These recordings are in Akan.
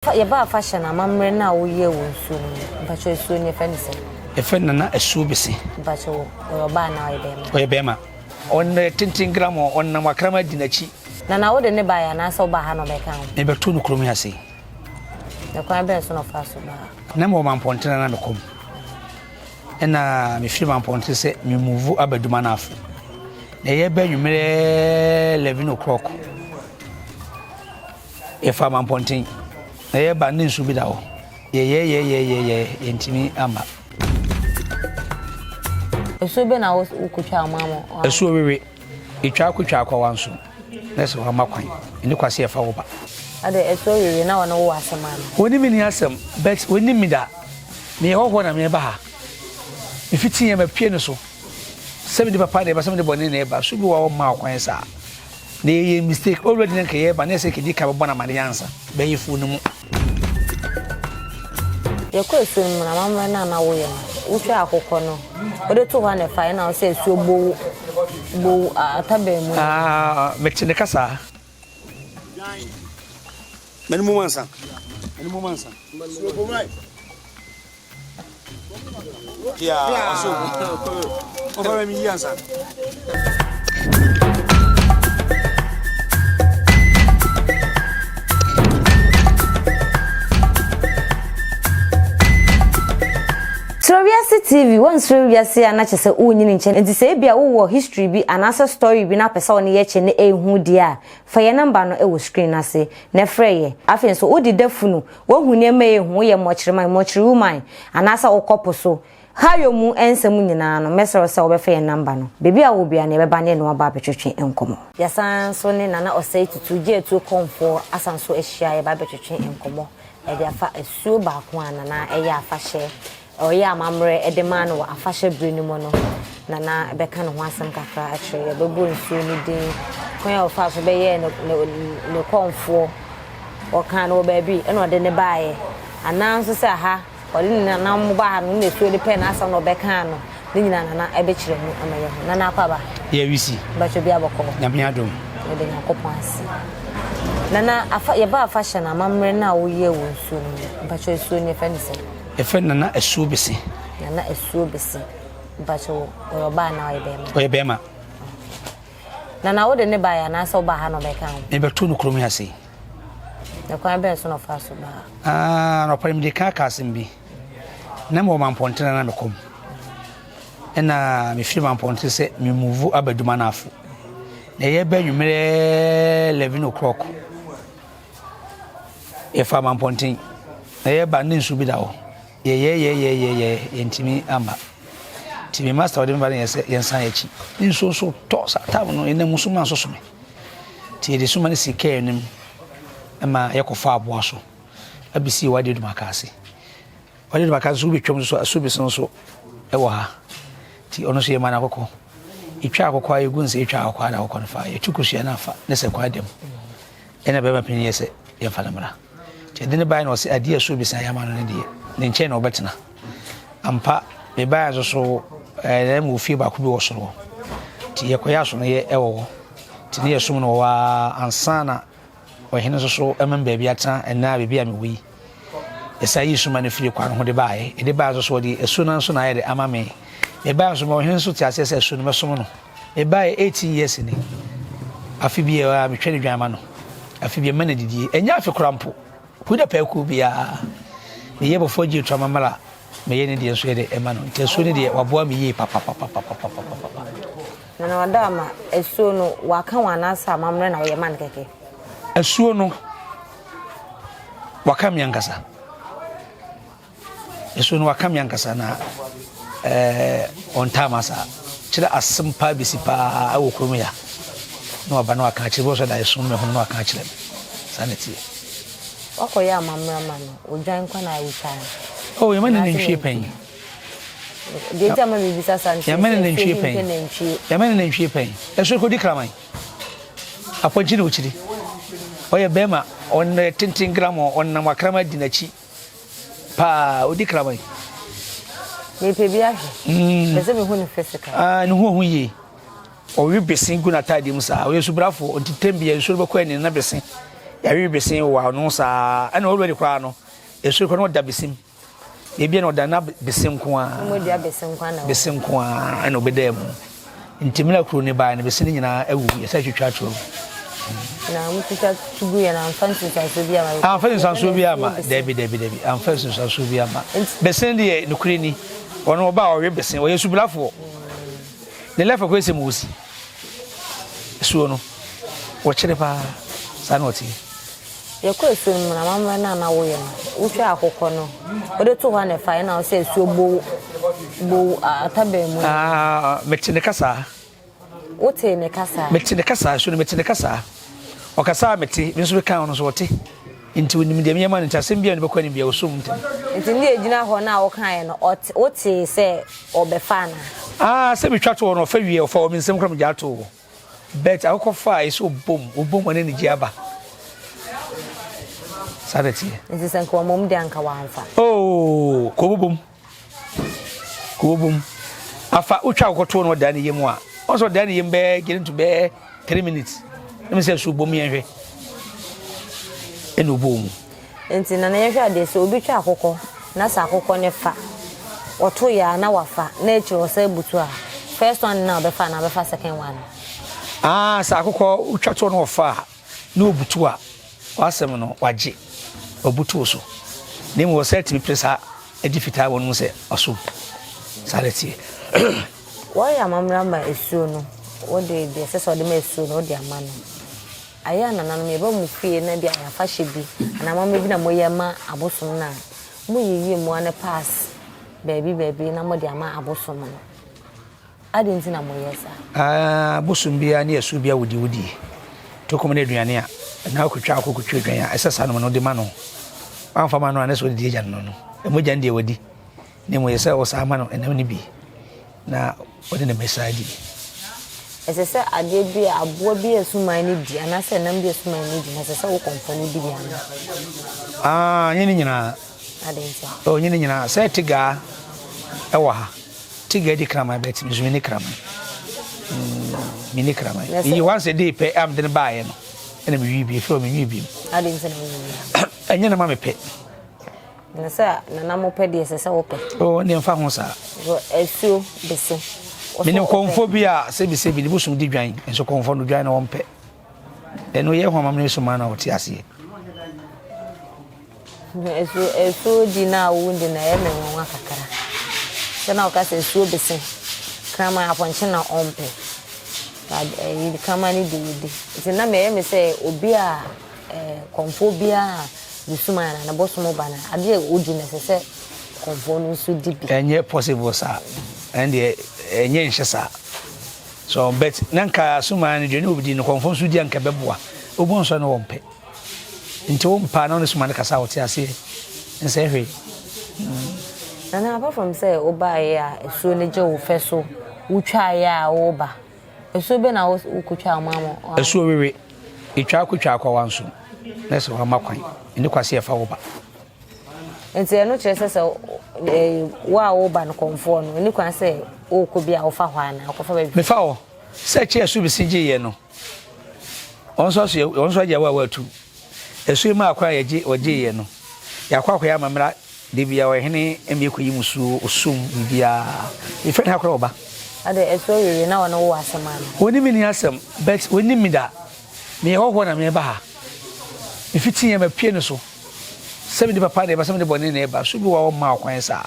Yɛba afahyɛ no amammerɛ no a woyɛ wɔ nsuo no mu, mpakyɛw asuo no yɛfrɛ no sɛn? Yɛfrɛ no Nana Asuo Bese. Mpakyɛw ɔyɛ ɔbaa anaa ɔyɛ bɛɛma? Ɔyɛ bɛɛma. Ɔnɛ tenten gramoo, ɔnam akraman di n'akyi. Nana wode no baeɛ anaasɛ wobaa ha na ɔbɛkaa ho? Mebɛtoo no kurom ha sei. Na kwan bɛn so na ɔfaa so baa ha? Na mewɔ Mampɔntene na mekɔ mu. Ɛna mefiri Mampɔntene sɛ me move aba Dumanafo. Na ɛyɛ bɛ anwummerɛ 11 o'clock. Yɛfaa Mampɔnten, na yɛreba no na nsuo bi da hɔ. Yɛyɛɛyɛɛyɛɛyɛɛ, yɛntumi amma. Nsuo bɛn na wokɔtwaa mu ama? Asuo wewe. Yɛtwaa kɔtwaa Kwawa nso, na sɛ wamma kwan. Ɛnni kwa sɛ yɛfa wo ba. Adɛn, asuo wewe na wɔne wo wɔ asɛm anaa? Wɔne me nni asɛm, but wɔnnim me da. Meyɛ hɔhoɔ na mereba ha. Mefitiiɛ mapue no so. Sɛ mede papa na ɛba, sɛ mede bɔne na ɛba, so bi wɔ hɔ a wɔmma wo kwan saa? Na yɛyɛ mistake already na nka yɛba na ɛsɛ kedi ka bɛbɔ no amaneɛ ansa bɛyɛ fuo no mu. Yɛkɔ asuo no mu no amammerɛ no a na woyɛ no wotwa akokɔ no wode to hɔ a na ɛfa ɛna wo sɛ asuo bowu bowu ataban mu no. Ah mete ne kasa. Mani mu mansa. Mani mu mansa. Srɛ Wiase TV, Woansrɛ wiase a na kyerɛ sɛ wonyini nkyɛ nti sɛ ebia wowɔ history bi anaasɛ story bi na apɛ sɛ wo ne yɛ kyɛ na ɛhu deɛ a, fa yɛn number no wɔ screen no ase na frɛ yɛ. Afei nso wode da funu Woahu nneɛma a ɛyɛ hu, woyɛ mmɔkyerɛman, mmɔkyere woman, anaasɛ wokɔ po so. Hayo mu nsɛm nyinaa no, mɛsrɛ wo sɛ wobɛfa yɛn namba no. Baabi a wowɔ biara no, yɛbɛba ne yɛne wo aba abɛtwetwe nkɔmmɔ. Yɛasan nso ne Nana Osei Tutu Gyeatuo Kɔmfoɔ asan nso ahyia, yɛba abɛtwetwe nkɔmmɔ de afa asuo baako a Nana yɛ afahyɛ Ɔyɛɛ amammerɛ de maa no wɔ afahyɛ bere no mu no, na na ɛbɛka ne ho asɛm kakra akyerɛ. Yɛbɛbɔ nsuo no din, kwan a ɔfaa so bɛyɛɛ ne ne ne kɔmfoɔ. Ɔkaa no wɔ baabi ɛna ɔde no baeɛ. Anaa nso sɛ aha, ɔde ne nananom baa ha no, ne nsuo de pɛɛ n'asɛm na ɔbɛkaa no. Ne nyinaa Nana ɛbɛkyerɛ mu ama yɛahu. Nana Akwaaba. Yɛ wisi. Mpakyɛ obiara bɔkɔ. Nyame adom. Yɛda Nyankopɔn ase. Nana, afa, yɛbaa afahyɛ no, amammerɛ no a woyɛɛ wɔ nsuo no mu, mpakyɛ nsuo no yɛfrɛ no sɛn? Yɛfrɛ no Nana Asuo Bese. Nana Asuo Bese. Mpakyɛ ɔyɛ ɔbaa anaa ɔyɛ bɛrima? Ɔyɛ bɛrima. Nana wode ne baeɛ anaasɛ wobaa ha na ɔbɛka ho? Mebɛtoo no kurom ha sei. Na kwan bɛn so na ɔfaa so baa? Ah, anɔpa no mede kan ka asɛm bi. Na mewɔ Mampɔntene na mekɔ mu. Ɛna mefiri Mampɔntene sɛ memuvu aba Dumanafo. Na ɛyɛ bɛ anwummerɛ 11 o'clock. Yɛfaa Mampɔnten, na yɛreba no na nsuo bi da hɔ. Yɛyɛɛyɛɛyɛɛyɛɛ, yɛntumi amma. Nti me master a ɔde me ba no yɛ sɛ yɛnsan yɛn akyi. Ne nsuo nso tɔ saa time no, yɛnam mu suma nso so me. Nti yɛde suma no sii kaa no mu ma yɛkɔfaa aboa so abɛsii Wadi Dumaka ase. Wadi Dumaka nso wobɛtwam nso asuo bi so nso wɔ ha. Nti ɔno nso yɛma no akokɔ. Yɛtwa akokɔ a yɛgu nsa yɛtwa akokɔ a na akokɔ no fa. Yɛtu kosua no afa ne sɛ kwan da mu. Ɛna bɛrima panin yɛ sɛ yɛmfa no mmra. Nti ɛde no baeɛ na ɔse adeɛ a ɛsoro bisa yɛ ama no no deɛ, ne nkyɛn na ɔbɛtena. Ampa, mebaeɛ nso so ɛɛ na mewɔ fie baako bi wɔ soro hɔ. Nti yɛkɔyɛ asonoyɛ ɛwɔ hɔ. Nti ne yɛsom no wɔ hɔ ara ansa na ɔhene nso so ɛma me baabi atena ɛnɛ a baabi a mewɔ yi. Yɛsan yii suma no firii kwan ho de baeɛ. Yɛde baeɛ nso so wɔde asuo no nso na ayɛ de ama me. Mebaeɛ nso ma ɔhene nso te aseɛ sɛ asuo no mɛsom no. Mebaeɛ 18 years ni. Afe biara metwa ne dwan ma no. Afe biara mma no adidie. Ɛnyɛ afe koraa mpo. Kuda pɛɛkuo biara. Meyɛ bɔfoɔ gye to amammerɛ a meyɛ ne deɛ nso yɛ de ɛma no. Nti asuo no deɛ waboa me yie papapapapapapapa. Nana wada ama asuo no waka wo anaasɛ amammerɛ na woyɛ ma no kɛkɛ? Asuo no waka me ankasa. Nso no waka me ankasa na ɛɛ ɔntaa ma saa. Kyerɛ asɛm paa besi paa ɛwɔ kurom ya. Na waba na waka akyerɛ bi ɔsɛ da ɛso me ho na waka akyerɛ me. Saa na ɛteɛ. Wakɔyɛ amammerɛ ama no, odwan nkwa na wotwa no. Oh, yɛma ne nantwie pɛn. Deɛ nti ama mebisa saa no sɛ yɛma ne nantwie pɛn. Yɛma ne nantwie pɛn. Ɛso kɔdi kraman. Apɔnkye na ɔkyiri. Ɔyɛ bɛrima, ɔnɛ tenten gramɔ, ɔnam akraman di n'akyi. Paa, odi kraman. Mepɛ bi ahwɛ. Mm. Pɛ sɛ mehu ne physical. Ah, ne ho ɔho yie. Ɔwe bese gu n'ataadeɛ mu saa. Ɔyɛ subrafoɔ, ɔnti tɛm bia nsuo no bɛkɔ ani na bese. Yɛawe bese wɔ ano saa ɛna already koraa no ɛsoro koraa na ɔda besim. Ebia na ɔda na bese nko ara. Wɔn dua bese nko ara na. Bese nko ara ɛna ɔbɛdaa mu. Nti mmerɛ kuro no baeɛ no bese no nyinaa awu yɛsɛ twitwa ato agu. Na wɔn twitwa to gu yɛ na amfa nsunsuansoɔ bi ama. Amfa nsunsuansoɔ bi ama dabi dabi dabi amfa nsunsuansoɔ bi ama. Bese no deɛ nokorɛ ni ɔno ɔba a ɔwe bese ɔyɛ sublafoɔ. Ne lɛfɛ kɔ ɛsɛ mu wosi suo no wɔkyere paa saa na ɔteɛ. Yɛkɔ asuo no mu no, amammerɛ no a na woyɛ no, wotwa akokɔ no, wode to hɔ a na ɛfa, ɛna wo sɛ asuo bow bow atabɛn mu no. Ah, mete ne kasaa. Wotee ne kasaa? Mete ne kasaa, asuo no mete ne kasaa. Ɔkasa a mete, me nso meka ɔno nso ɔte. Nti onim deɛ meyɛ ma no, nti asɛm biara ne bɛkɔ anim biara ɔsɔ mu ntɛm. Nti ne deɛ gyina hɔ no a wokaeɛ no, ɔte, wotee sɛ ɔbɛfa anaa? Ah, sɛ metwa to hɔ no, ɔfa wie, ɔfa wɔ me nsam koraa megyaa too hɔ. But akokɔ fa a ɛsɛ obom, obom a na anigye aba. Saa na ɛteɛ. Nti sɛ nka wɔmmom deɛ anka wɔamfa. Oh, kɔbobom. Kɔbobom. Afa wotwa akokɔ toɔ na ɔdaa ne yam a, ɔn sɛ ɔdaa ne yam bɛɛ getting to bɛɛ 3 minutes. Ɛmu sɛ so bom yɛn hwɛ. Ɛna ɔbɔɔ mu. Nti nana yɛnhwɛ adeɛ sɛ obi twa akokɔ na sɛ akokɔ no fa ɔto yɛ a na wafa na akyire ɔsan butu a first one no na ɔbɛfa anaa ɔbɛfa second one no. Ah sɛ akokɔ wotwa toɔ na ɔfa a na ɔbutu a w'asɛm no wagye wabutu wo so na mmom ɔsan tumi pere saa adi fitaa wɔ no mu sɛ ɔsom saa na ɛteɛ. Wɔyɛ amammerɛ ama asuo no wode deɛ ɛsɛ sɛ ɔde ma asuo no wode ama no. Ayɛ a nananom yɛba mo fie na bi a afahyɛ bi anaa amammerɛ bi na moyɛ ma abosom no a, moyiyi mmoa no pass baabi baabi na mode ama abosom no. Adɛn nti na moyɛ saa? Ah, abosom biara ne asuo biara wodi wodie. Tokom ne aduane a, na wokɔtwa akɔ kɔtwa aduane a, ɛsɛ saa nom no wode ma no. Wamfa ma no a, na sɛ wode di agya no no. Mogya no deɛ wadi. Na mmom ɛsɛ sɛ wɔsan ma no ɛnam no bi na ɔde ne mmɛsaa di. Ɛsɛ sɛ adeɛ bi a aboa bi a suman no di anaasɛ ɛnam bi a suman no di no ɛsɛ sɛ wo kɔmfoɔ no di bi anaa? Ah, nyɛ ne nyinaa. Adɛn nti? Oh, nyɛ ne nyinaa. Sɛ tigaa ɛwɔ ha. Tigaa di kraman bɛt, me nso menni kraman. Mm, menni kraman. Meyi once a day pɛ a mede no baeɛ no, ɛna mewi bi, ɛfiri hɔ menwi bi. Adɛn nti na wonwi? Ɛnyɛ na ma mepɛ. Na sɛ nana mo pɛ deɛ ɛsɛ sɛ wopɛ. Oh, ne mfa ho saa. Asuo bese. Menim kɔmfɔ bi a sɛbisɛbi ne bosom di dwan nso kɔmfɔ no dwan na wɔmpɛ. Ɛno yɛ ho amammerɛ so ma na ɔte aseɛ. Asuo asuo di na awo di na ɛyɛ me nwanwa kakra. Sɛ na ɔka sɛ asuo bese kraman apɔnkye na ɔmpɛ. Ɛyi kraman no di wodi. Nti na mɛyɛ me sɛ obi a Kɔmfoɔ biara a ne suman anaa ne bosom ba no, adeɛ a ɔdi no ɛsɛ sɛ kɔmfoɔ no nso di bi. Ɛnyɛ possible saa. Ɛndeɛ ɛnyɛ nhyɛ saa. So but na nka suman no deɛ ne obi di no kɔmfoɔ nso di a nka ɛbɛboa. Obu nso no wɔmpɛ. Nti wo mpa na ɔne suman no kasa a ɔte aseɛ. Nsɛ hwee. Nana apart from sɛ wobaeɛ a asuo no gye wo fɛ so wotwaeɛ a woba. Asuo bɛ na wokotwaa ɔmo ama? Asuo wewe. Etwaa kotwaa kɔ wanso na sɛ wama kwan ɛni kwa sɛ yɛfa wo ba. Nti ɛno kyerɛ sɛ sɛ wo a woba no kɔmfoɔ no ɛni kwan sɛ wokɔ bi a wofa hɔ anaa wokɔfa baabi. Mefa hɔ sɛ kyɛ asuo besi gye yɛ no wɔn nso aso wɔn nso agye awo a wɔatu asuo yi maa kwan a yɛgye wɔgye yɛ no yɛakɔ akɔyɛ amammerɛ Da bia ɔhene ɛmi ɛkɔyi musuo osum biribiaa mefrɛ no ha koraa ɔba. Adɛ ɛso awiawie na ɔne wo wɔ asɛm ana. Ɔne me ni asɛm but ɔnim me da meyɛ hɔhoɔ na meba ha mefiti yɛ mapue no so sɛ mede papa na ɛba sɛ mede bɔne na ɛba so bi wɔ ɔmma ɔkwan saa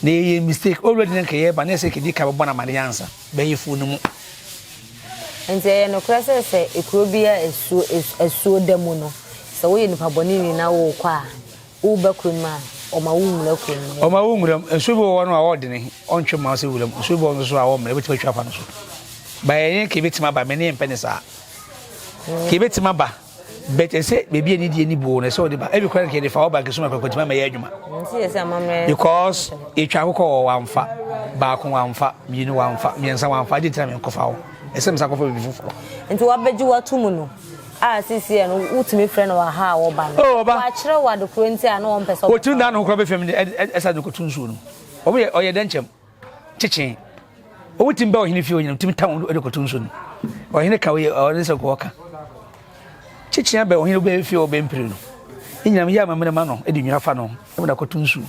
na yɛyɛ mistake already na nka yɛba na ɛsɛ kɛdi ka bɛbɔ no amane ansa bɛyɛ fuo no mu. Nti ɛyɛ nokorɛ sɛ sɛ ekuro bi a asuo asuo da mu no sɛ woyɛ nipa bɔne ni na wokɔ a Woreba kurom a, ɔma wo nwura kurom no. Ɔma wo nwura mu. Nsuo bi wɔ hɔ no a ɔɔdene, ɔntwe mma wo sɛ wura mu. Nsuo bi wɔ hɔ nso so a ɔmmrɛ, wobɛtumi atwa afa no so. Ba ɛnyɛ nka ebɛtumi aba, me ne mpɛ ne saa. Nka ebɛtumi aba, but ɛsɛ baabi a nidie ni buo no ɛsɛ ɔde ba. Ebi koraa nka yɛde fa hɔ ba nka suma koraa ntumi amɛyɛ adwuma. Because yɛtwa akokɔ wɔ wamfa, baako wamfa, mmienu wamfa, mmiɛnsa wamfa, agye ntina menkɔfa hɔ. Ɛsɛ mesa kɔfa baabi foforɔ. Nti wabɛgye wato mu no. A seesei no wotumi frɛ no wɔ ha a wɔba no. Oh, ɔba. Wɔakyerɛ wo ade koro nti a na wɔmpɛ sɛ wɔbɛfa. Wɔtumi dan ne ho koraa bɛfam de ɛsa de kɔto nsuo no mu. Wɔn yɛ ɔyɛ dɛnkyɛm kyekyee. Wɔn tumi bɛ ɔhene fie ɔnyina tumi tam de kɔto nsuo no mu. Ɔhene ka ɔyɛ ɔne sɛ kɔɔka. Kyekyea bɛ ɔhene bɛ fie ɔbɛ mpire no. Ne nyinam yɛ amammerɛ ma no de nwera fa no na mede akɔto nsu.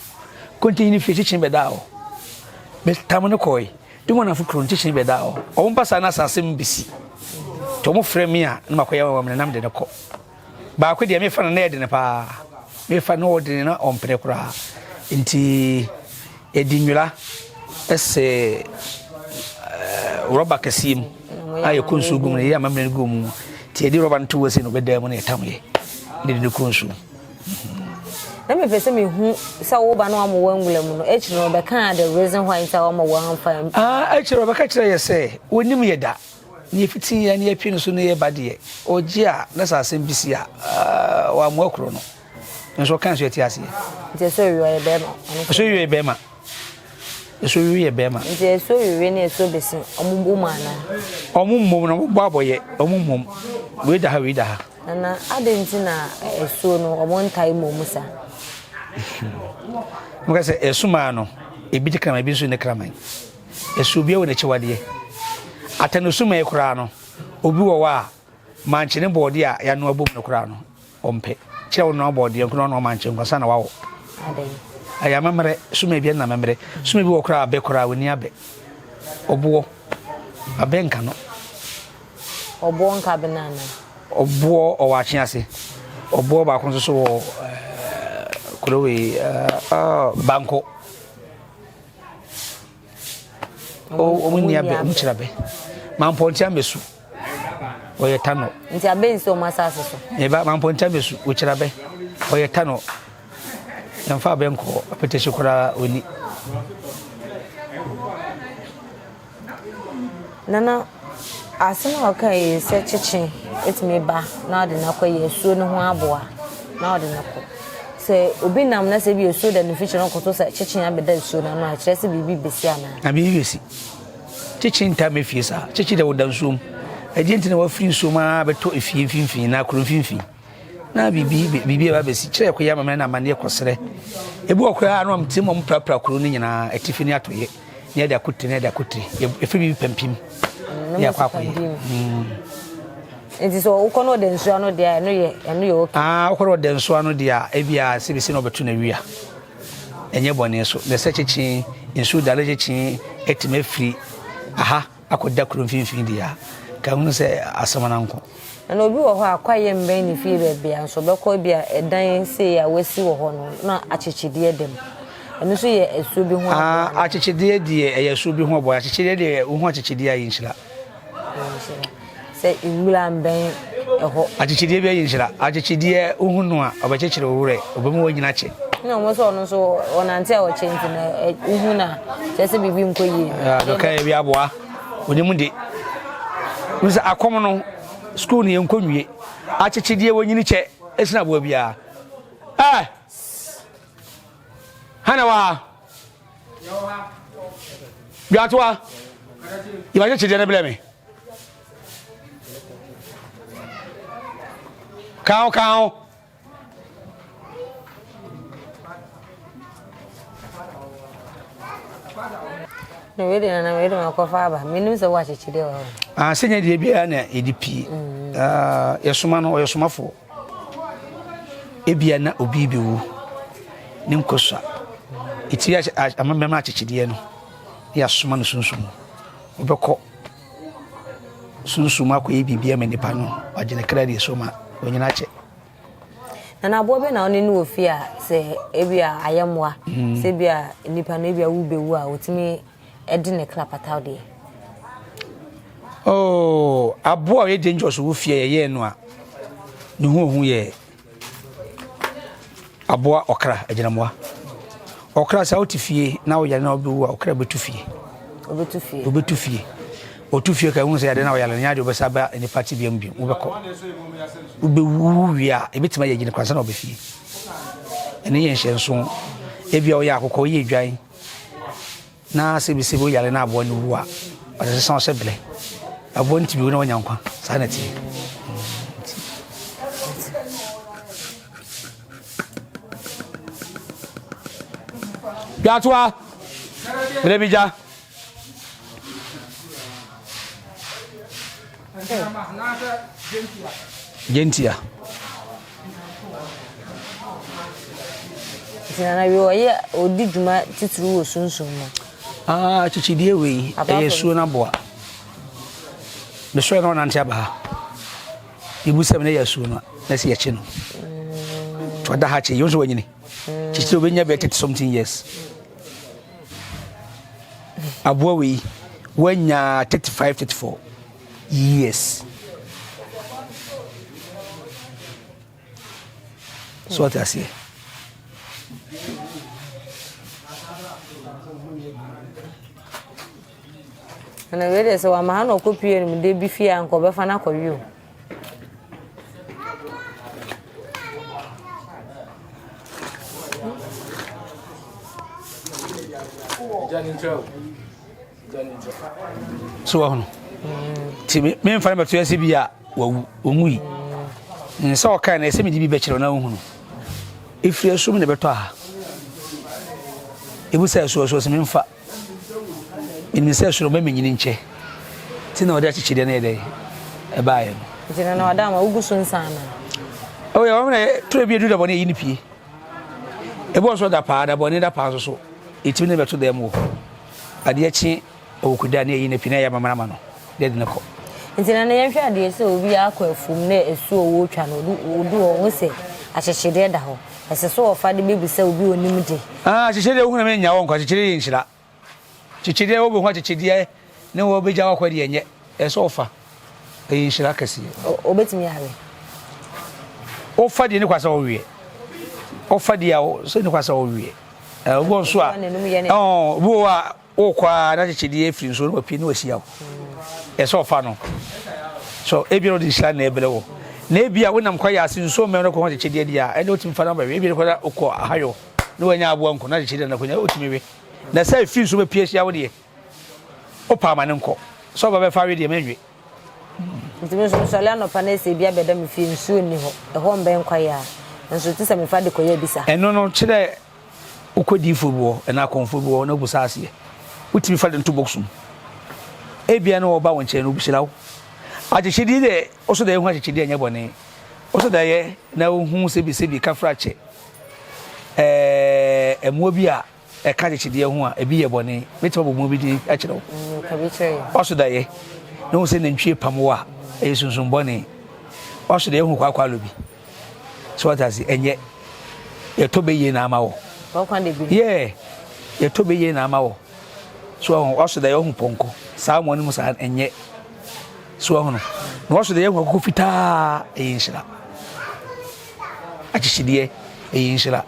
Kontinhene fie kyekyee bɛdaa hɔ. Me tam no kɔe. De wɔn anafo kuro no kyekyee bɛdaa hɔ. Wɔn ba saa na asase mu besi. Nti wɔn frɛ me a na makɔyɛ amammerɛ na mede no kɔ. Baako deɛ mefa no na ɛyɛ dene paa. Mefa no ɔdene na ɔmpene koraa. Nti yɛde nwera ɛsɛ rɔba kɛseɛ mu a yɛkɔ nsuo gu mu no yɛyɛ amammerɛ no gu mu. Nti yɛde rɔba no to hɔ sei na ɔbɛdaa mu na yɛtam yɛ na yɛde no kɔ nsuo mu. Na mepɛ sɛ mehu sɛ wo ba no ama wangula mu no akyiri no ɔbɛkaa the reason why nti a wama wamfa. Ah, akyiri ɔbɛka kyerɛ yɛ sɛ wɔnim yɛ da. Na yɛfiti yɛn ne yɛtwe no so ne yɛba deɛ, ɔgye a na sɛ asɛm bi si a, wammoa kuro no. Nso ɔka nso yɛte aseɛ. Nti ɛsɛ owie ɔyɛ bɛrima. Ɛsɛ owie yɛ bɛrima. Ɛsɛ owie yɛ bɛrima. Nti ɛsɛ owie ne ɛsɛ obesi ɔmo bɔ mu anaa? Ɔmo mmom na ɔmo bɔ abɔyɛ ɔmo mmom. Wei da ha wei da ha. Nana adɛn nti na ɛsuo no ɔmo ntae mmom saa? Mo ka sɛ ɛsumaa no ebi de kraman ebi nso ne kraman. Ɛso obiara wɔ n'akyiwadeɛ. Atɛnosomae koraa no, obi wɔ hɔ a, mankye ne bɔɔdeɛ a yɛanoa bom no koraa no, ɔmpɛ. Kyerɛ wonoa bɔɔdeɛ nko na ɔnoa mankye nko ansa na wawo. Ɛyɛ amammerɛ. Soma bi na amammerɛ. Soma bi wɔ koraa abɛ koraa, ɔnni abɛ. Ɔboɔ, abɛ nka no. Ɔboɔ nka abɛ no anaa? Ɔboɔ ɔwɔ akye ase. Ɔboɔ baako nso so wɔ ɛɛ kuro wei ɛɛ banko. Wɔn nni abɛ, wɔn kyerɛ abɛ. Mampɔnte amɛsu, wɔyɛ tanɔ. Nti abɛ nsi wɔn asase so. Eba mampɔnte amɛsu, wɔkyerɛ abɛ, wɔyɛ tanɔ. Yɛmfa abɛ nkɔ apɛtɛsi koraa wɔni. Nana, asɛm a ɔka yi sɛ kyekye etumi ba na ɔde no akɔ yɛ asuo no ho aboa na ɔde no kɔ. Sɛ obi nam na sɛ ebi asuo da ne mfikyiri na ɔkɔto sɛ kyekye abɛda asuo no ano a, ɛkyerɛ sɛ biribi besi anaa? Na biribi besi. Kyekye ntaa mma fie saa. Kyekye deɛ ɔda nsuo mu. Ɛdeɛ nti na wafiri nsuo mu ara bɛtɔ efie mfimfini anaa kuro mfimfini. Na biribi biribi aba bɛsi. Kyerɛ ɛkɔyɛ amammerɛ na amanneɛ kɔsrɛ. Ebi wɔ koraa na wɔn tirim wɔn prapra kuro no nyinaa atifi ne atɔeɛ. Ne yɛde akotire ne yɛde akotire. Yɛfiri biribi pampim. Ne yɛakɔ akɔyɛ. Nti sɛ wokɔ na ɔda nsuo ano deɛ a ɛno yɛ ɛno yɛ okay. Ah wokɔ na ɔda nsuo ano deɛ a ebi a sɛ bisi na ɔbɛto na wia. Ɛnyɛ bɔne so. Na sɛ kyekye nsuo da ne kyekye atumi afiri aha akɔda kuro mfimfini deɛ a ka hunu sɛ asɛm no nko. Na obi wɔ hɔ a kwaeɛ mmɛn ne fie baabi a nso ɔbɛkɔ ebi a ɛdan sei a wasi wɔ hɔ no na akyekyedeɛ da mu. Ɛno nso yɛ asuo bi ho aboa. Ah akyekyedeɛ deɛ ɛyɛ asuo bi ho aboa. Akyekyedeɛ deɛ wohu akyekyedeɛ a yɛ nhyira. Sɛ nwura mbɛn ɛhɔ. Akyekyedeɛ bi ayi nhyira. Akyekyedeɛ wohu no a ɔbɛkyekyere wo werɛ, ɔbɛma wanyini akyɛ. Na wɔn sɛ ɔno nso ɔnante a ɔkyɛ nti na wohu no a kyerɛ sɛ biribi nkɔ yie. Dɔka yɛ bi aboa onim de. Wo sɛ akɔm no sukuu no yɛnkɔ nwie. Akyekyedeɛ wɔnyini kyɛ ɛsene aboa biara. Ɛɛ hana waa. Dwatoa, yɛ m'akyekyedeɛ no brɛ me. Ka ho, ka ho. Na wei de nana wei de makɔfa aba menim sɛ wo akyekyedeɛ wɔ hɔ. Ah, sɛ nyɛ deɛ biara na yɛde pie. Mm. Ah, yɛsoma no ɔyɛ somafoɔ. Ebia na obi rebɛwu, ne nkosua. Ɛtiri amammerɛ akyekyedeɛ no, na yɛasoma no sunsum mu. Ɔbɛkɔ sunsum mu akɔyɛ biribi ama nipa no, wagye ne kra deɛ so ma ɔnyina akyɛ. Na na aboa bɛ na ɔne no wɔ fie a sɛ ebi a ayɛmmoa, mm. sɛ ebi a nipa no ebi a wu bɛwu a ɔtumi Ɛde ne kra pataw deɛ. Oh, aboa a ɔyɛ dangerous wɔ fie a yɛyɛɛ no a ne ho ohu yɛ aboa ɔkra agyinamoa. Ɔkra sɛ wote fie na woyare na wobɛwu a ɔkra bɛtu fie. Ɔbɛtu fie. Ɔbɛtu fie. Ɔtu fie ka ehu sɛ yade na ɔyare no nyɛ adeɛ ɔbɛsa ba nipa tebea mu bio. Wobɛkɔ. Wobɛwu wie a ebɛtumi ayɛ agyina kwan sɛ na ɔbɛ fie. Ɛno yɛ nhyɛnso. Ebia ɔyɛ akokɔ, ɔyɛ dwan. Na sɛbisɛbi woyare na aboa no wu a, ɔde sesa wo sɛ blɛ. Aboa no tumi wu na wanya nkwa. Saa na ɛteɛ. Dwatoa, mmerɛ bi gya. Gyentia. Nti nana wie ɔyɛ ɔdi dwuma titiriw wɔ sunsum mu. Ah, kyekyedeɛ wei ɛyɛ suo no aboa. Mesɔre na ɔnante aba ha. Ebu sɛm na ɛyɛ asuo no na ɛsɛ yɛkye no. Mm. Ɔda ha kye, yɛn nso wanyini. Mm. Kyekyere obɛnya bɛyɛ 30 something years. Aboa wei wanya 35 34 years. So ɔte aseɛ. Na wei deɛ sɛ wama ha na ɔkɔ pie no mu de bi fie a nka ɔbɛfa no akɔwe o. So wahu nti memfa no bɛto ase bi a wawu ɔnwui sɛ ɔkae no ɛsɛ mede bi bɛkyerɛ na wohunu ɛfiri asom na ɛbɛtɔ ha ɛbu sɛ ɛsoɔ soɔ sɛ memfa menim sɛ soro bɛ menyini nkyɛ nti na ɔde akyekyedeɛ no yɛ dɛ ɛbaeɛ no nti na na ɔda ama wogu so nsa ana ɔyɛ wɔn na turo bi edu dabɔne eyi ne pie ebi wɔ so da paa dabɔne da paa nso so etimi ne bɛto dɛm wɔ adeɛ kye ɔwɔkuda ne eyi ne pie na ɛyɛ amamara ma no de de ne kɔ. Nti na na yɛnhwɛ adeɛ sɛ obi akɔ afuom na asuo ɔwɔ twa no odu hɔ ho sɛ akyekyedeɛ da hɔ Ɛsɛ sɛ wɔfa de bebisa obi a onim de. Ah, akyekyedeɛ wohu na menya wɔ nkwa, akyekyedeɛ yɛ nhyira. Akyekyedeɛ wobɛhu akyekyedeɛ ne wɔbɛgya wakɔ deɛ nyɛ, ɛsɛ sɛ wofa. Ɛyɛ nhyira kɛseɛ. Obɛtumi awe. Wofa deɛ ne kwa sɛ woweɛ. Wofa deɛ a sɛ ne kwa sɛ woweɛ. Obi wɔ nso a, obi wɔ a Wokɔ ara na kyekyedeɛ firi nsuo no wapue na wahyia wo. Ɛsɛ ɔfa no. So ebia ɔde nhyira na ɛbrɛ wo. Na ebia wonam kwaeɛ ase nsuo mmɛn no kɔ ho kyekyedeɛ deɛ a, ɛnna wotumi fa no bɛwe. Ebia kɔda wokɔ ahayɔ na wanya aboa nko na kyekyedeɛ na kɔnya wotumi we. Na sɛ ɛfiri nsuo bɛpue ahyia wo deɛ, wopɛ ama no nkɔ. Sɛ ɔba bɛfa we deɛ mɛnwe. Nti me nso mesɔre anɔpa na ɛsɛ ebi abɛda me fie nsuo nni hɔ, ɛhɔ mbɛn kwaeɛ a, nso te sɛ mefa de kɔyɛ abisa. Ɛno no kyerɛ Wokɔ diyifoɔ bi hɔ anaa akɔmfoɔ bi hɔ na wobisa aseɛ. Wotumi fa de no to box mu. Ebia na ɔba wo nkyɛn no obihyira wo. Akyekyedeɛ deɛ ɔso deɛ ehu akyekyedeɛ nyɛ bɔne. Ɔso deɛ yɛ na ohu sɛbi sɛbi kafra kyɛ. Ɛɛ mmoa bi a ɛka akyekyedeɛ ho a ebi yɛ bɔne. Mɛtumi abɔ mmoa bi din akyerɛ wo. Ɔso deɛ yɛ na ohu sɛ nantwie pam wo a ɛyɛ sunsum bɔne. Ɔso deɛ ehu kwaakwaalo bi. So wate ase? Ɛnyɛ yɛtɔ bɛ yie na ama wɔ. Yeah, yɛtɔ bɛ yie na ama wɔ. So ɔho ɔso dɛ ɔho pɔnkɔ saa wɔn mu saa ɛnyɛ. So ɔho no na ɔso dɛ ɛho akoko fitaa ɛyɛ nhyira. Akyekyedeɛ ɛyɛ nhyira.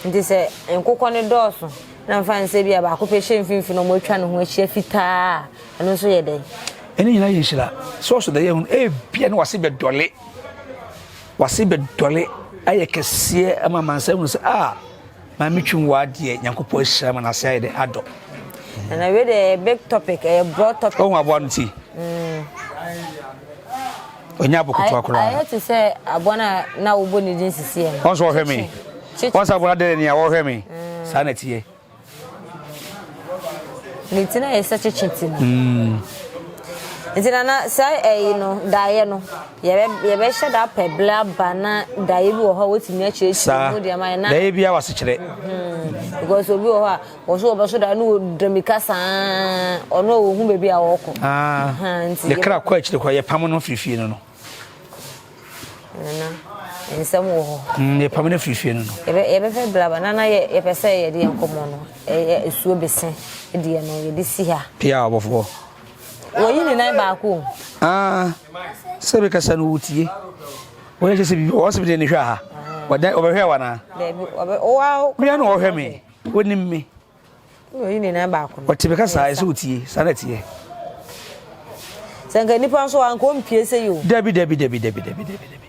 Nti sɛ nkokɔ no dɔɔso na mfa nsɛ bi a baako pɛ hyɛ mfimfini na wɔatwa ne ho ahyia fitaa Ɛno nso yɛ dɛn? Ɛne nyinaa yɛ nhyira. Sɛ ɔso dɛ yɛ ho ebia na wase bɛdɔle. Wase bɛdɔle ayɛ kɛseɛ ama amansan hunu sɛ a maame twim wɔ adeɛ Nyankopɔn ahyira ma n'ase ayɛ dɛ adɔ. Na wei deɛ big topic, ɛyɛ broad topic. Ɔhu aboa no ti. Ɔnyɛ abo ketewa koraa. Ayɛ te sɛ aboa no a na wobɔ ne din sisi ɛ no. Wɔn nso wɔhwɛ me. Wɔn sɛ aboa no dɛ nea wɔhwɛ me. Saa na ɛteɛ. Ne ti na yɛ sɛ kyekye ti no. Mm. Nti nana saa ɛyi no daeɛ no yɛbɛ yɛbɛhyɛ da apɛ bere aba na daeɛ bi wɔ hɔ a wotumi akyerɛkyerɛ mu deɛ ma yɛ na. Daeɛ bi a wasekyerɛ. Hmm. Because obi wɔ hɔ a wɔso wɔbɛso daeɛ no wɔ dramika saa ɔno a wɔhu baabi a wɔkɔ. Ah. Ne kra kɔ akyire kɔ yɛpam no firi fie no no. Nana, nsɛm wɔ hɔ. Mm, yɛpam no firi fie no no. Yɛbɛpɛ blaba. Nana, yɛpɛ sɛ yɛde yɛn nkɔmmɔ no, ɛyɛ esuo bese deɛ no, yɛde si ha. Pia ɔbɔfoɔ. Wɔyi ne nan baako o. Ah, sɛ bi kasa no wotie. Wɔyɛ kyɛ sɛ biribi, wɔn sɛ bi deɛ ne hwɛ ha. Wɔdan, wɔbɛhwɛ wa naa. Dɛbi, wɔbɛ, wɔn. Mmea na wɔhwɛ me, wɔnim me. Oyi ne nan baako no. Ɔte bɛka saa ɛsɛ otie saa na ɛteɛ. Sɛ nka nipa nso anka ɔmpie sɛ yi o. Dabi dabi dabi dabi dabi dabi dabi.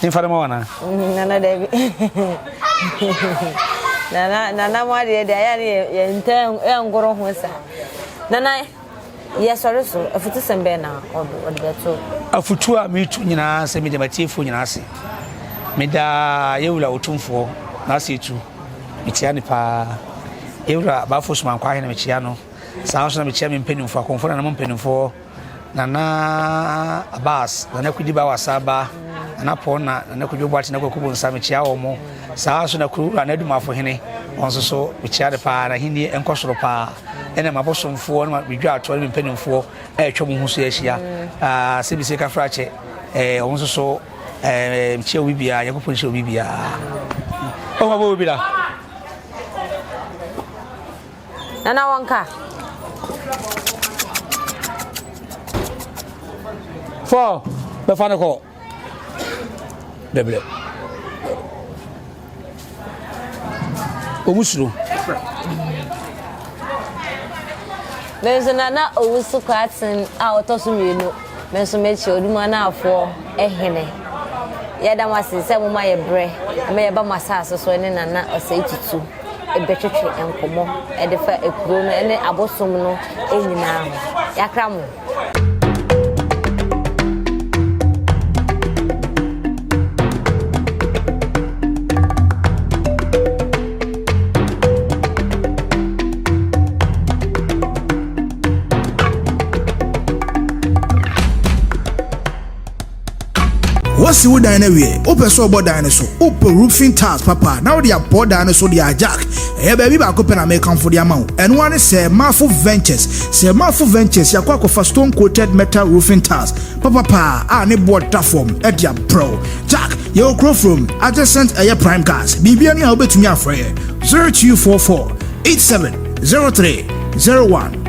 Nfa de ma wana. Mm, nana dabi. Nana nana mo adeɛ deɛ ayɛ ne yɛ ntɛ yɛ ngoro ho saa. Nana. Yɛsɔre so, afutusɛm bɛn na ɔde bɛto? Afutuo a meretu nyinaa sɛ meda m'atiefoɔ nyinaa ase. Meda yɛn Wura Otumfoɔ n'ase tu. Mekyia no paa. Yɛn Wura Bafo Somankwa Ahene mekyia no. Saa nso na mekyia me mpanimfoɔ, akɔmfoɔ nananom mpanimfoɔ, Nana Abbas, Nana Kudi Bawasa ba, Nana Pɔna, Nana Kwadwo Boakye, Nana Kwaku Bonsa, mekyia wɔn. Saa nso na Kurowura Nana Adumafo Hene, wɔn nso so mekyia no paa, n'ahennie nkɔ soro paa. Ɛna m'abosomfoɔ ne me dwaatoɔ ne me mpanimfoɔ a atwa mo ho so ahyia. Ah, Sɛbise Kafrakyɛ, eh, wɔn nso so eh, mekyia obi biara, Nyankopɔn nhyira obi biara. Ɔma bɔ obi la. Nana wɔn ka. Fɔ, bɛfa no kɔ. Dɛbrɛ. Ɔmu suro. Me nso Nana Owusu Kwarteng a ɔtɔ so mmienu, me nso mekyi Odumanaafoɔ hene. Yɛda mo ase sɛ moma yɛ berɛ ma yɛba mo asase so ne Nana Osei Tutu bɛtwetwe nkɔmmɔ de fa kuro no ne abosom no nyinaa ho. Yɛakra mo. Woasi wo dan no awie, wopɛ sɛ ɔbɔ dan no so, wopɛ roofing tiles papa na wode abɔ dan no so de a Jack, ɛyɛ baabi baako pɛ na mekamfo de ama wo. Ɛno ara ne Sir Marfo Ventures. Sir Marfo Ventures, yɛakɔ akɔfa stone coated metal roofing tiles papapa a ne boɔ da fam de abrɛ wo. Jack, yɛwɔ kuro from adjacent ɛyɛ Prime Gas. Biribiara ni a wobɛtumi afrɛ yɛ 0244 87 03 01.